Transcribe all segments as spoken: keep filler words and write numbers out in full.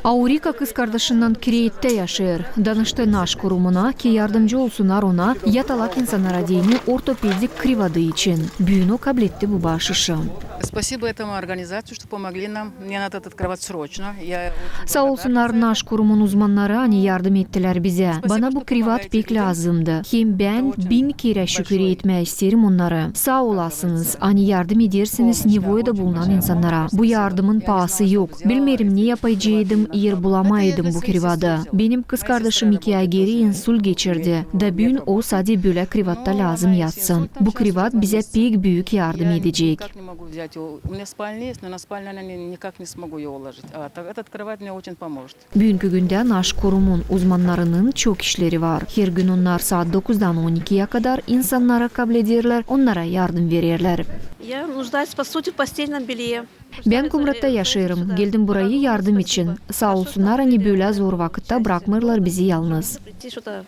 Aurika kızkardaşınnan Kretttä yaşêêr. Danıştı NAŞ kurumuna, ki yardımcı olsunnar ona yatalak insannara deyni ortopedik krivadı için. Büün o kabletti bu baaşışı. Спасибо этому организации, что помогли нам. Мне надо этот кровать срочно. Я очень благодарна за это. Saa olsunnar NAŞ kurumun uzmannarı, ani yardım ettilär bizä. Bana bu krivat pek lääzımdı. Hem bän bin kerä şükür etmää isteerim onnarı. Saa olasınız, ani yardım edersiniz nevoyada bulunan insannara. Bu yardımın paası yok. Bilmeerim, ne yapaceydım, eer bulamaydım bu krivadı. Benim kızkardaşım iki ay geeri insult geçirdi. Da büün o sade bölä krivatta lääzım yatsın. Bu krivat bizä pek büük yardım edecek. Как не могу взять его. У меня спальня есть, но на спальню, наверное, никак не смогу её уложить. А так этот кровать мне очень поможет. Büünkü gündä NAŞ kurumun uzmannarının çok işleri var. Her gün onnar saat dokuzdan on ikiyä kadar insannarı kablederlär, onnara yardım vererlär. Я нуждаюсь, по сути, в постельном белье. Bän Kumratta yaşêêrım. Geldim burayı yardım için. Saa olsunnar, ani bölä zor vakıtta brakmêêrlar bizi yalnız. Прийти что-то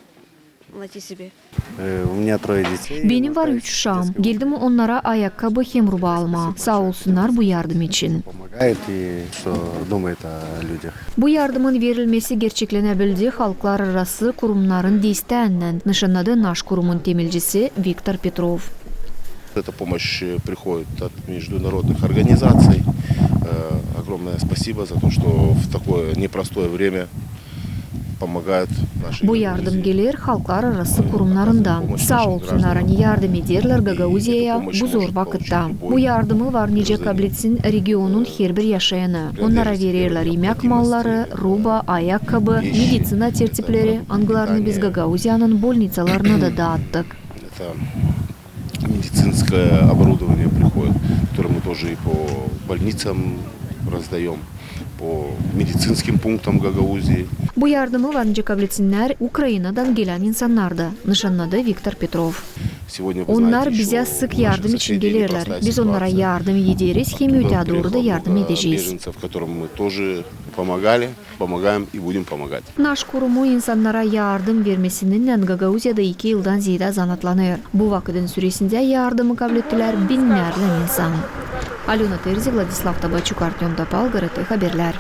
найти себе. Э, у меня трое детей. Benim var üç uşaam. Geldim onnara ayakkabı hem ruba almaa. Saa olsunnar bu yardım için. Помогает и что думает о людях. Bu yardımın verilmesi gerçeklenebildi halklararası kurumnarın desteendän, nışannadı NAŞ kurumun temelcisi Viktor Petrov. Эта помощь, э, приходит от международных организаций. Э, огромное спасибо за то, что в такое непростое время помогают наши Gagauzии. Bu yardım geler halklararası kurumnarından. Saa olsunnar, ani yardım ederlär Gagauziyaya bu zor vakıtta. Bu yardımı var nicä kabletsin regionun herbir yaşayanı. Onnara vererlär imäk malları, ruba, ayakkabı, meditsina tertipleri, angılarını biz Gagauziyanın bolniţalarına da daattık. Это медицинское оборудование приходит, которое мы тоже и по больницам раздаём, по медицинским пунктам Гагаузии. Bu yardımı var nicä kablesinnär Ukrainadan gelän insannar da, nışannadı Viktor Petrov. Onnar bizä sık yardım için gelerlär. Biz onnara yardım ederiz hem ötää dooru da yardım edecez. Беженцев, которым мы тоже помогали, помогаем и будем помогать. NAŞ kurumu insannara yardım vermesininnän Gagauziyada iki yıldan zeedä zanaatlanêr. Bu vakıdın süresindä yardımı kablettilär binnärlän insan. Alöna Terzi, Vladislav Tabaçuk, Artöm Topal, GRT Haberlär.